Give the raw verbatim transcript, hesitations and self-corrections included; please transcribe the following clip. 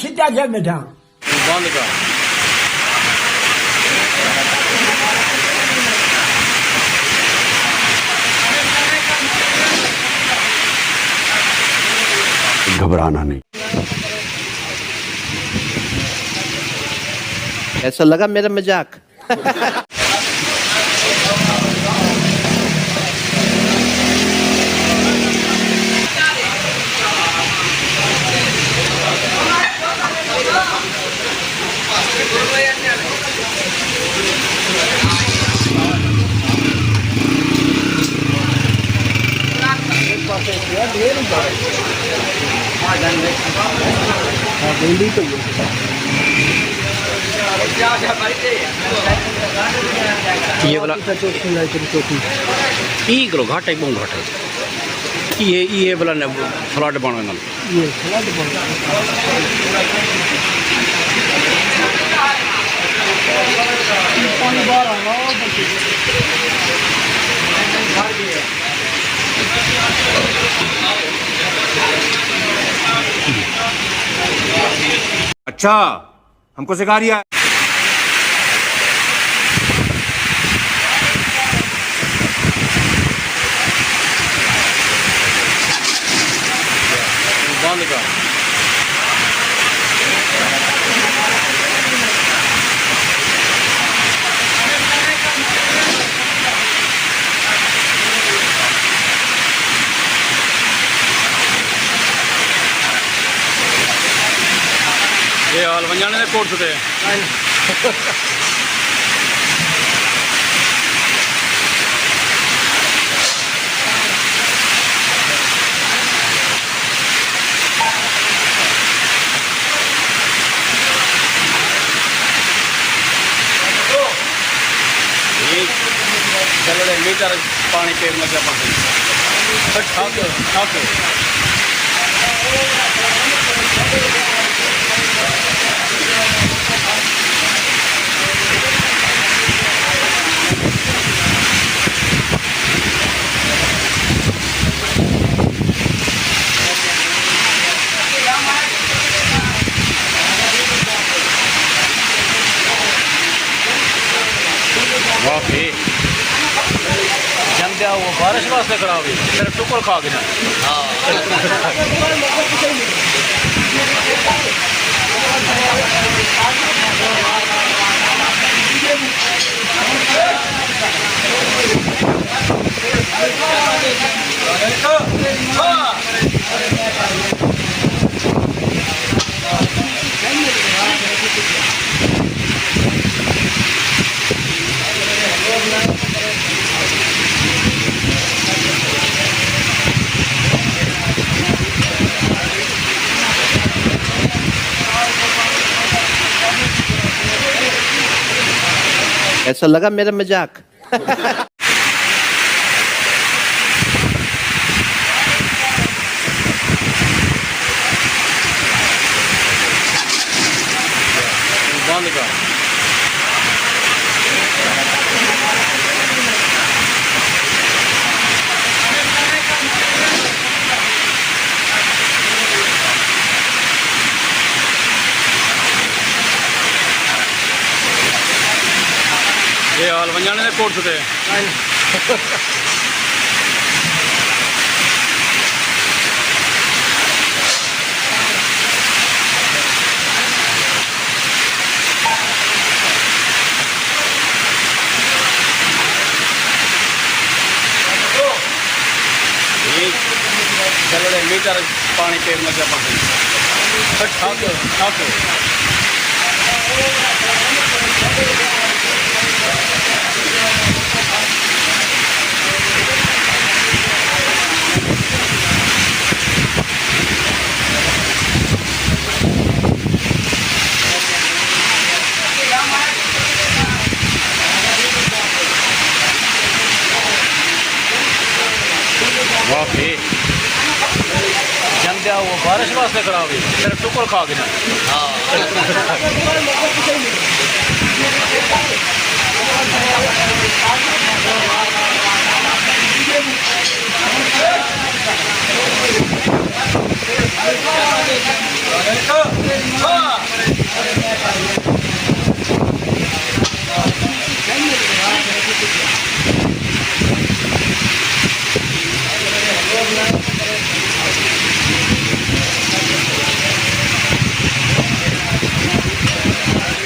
چھٹا کیا بیٹھا؟ بند کر۔ گھبرانا نہیں۔ کیسا لگا میرا مذاق؟ یہ والا، ای کرو، گھٹ ہے، بہت گھٹ ہے۔ یہ، یہ والا نے فلڈ بن ویندن۔ یہ فلڈ بن ویندن۔ پانی باہر آ رہا ہے۔ اچھا، ہم کو سکھا رہی ہے۔ بند کر۔ یہ حال ونجانے دے کورس تے۔ چلو رے، میٹر پانی پیر میں کیا پڑتے؟ اوکے، اوکے۔ واقعی۔ جمدیا وہ بارش واسطے خراب ہے، صرف ٹکر کھا گیا۔ ہاں۔ کیسا لگا میرا مذاق؟ بند کر۔ یہ حال ونجانے دے کورس تے۔ چلو رے، میٹر پانی پیر میں کیا پڑتے؟ اوکے، اوکے۔ واقعی۔ جمدیا وہ بارش واسطے خراب ہے، صرف ٹکر کھا گیا۔ ہاں۔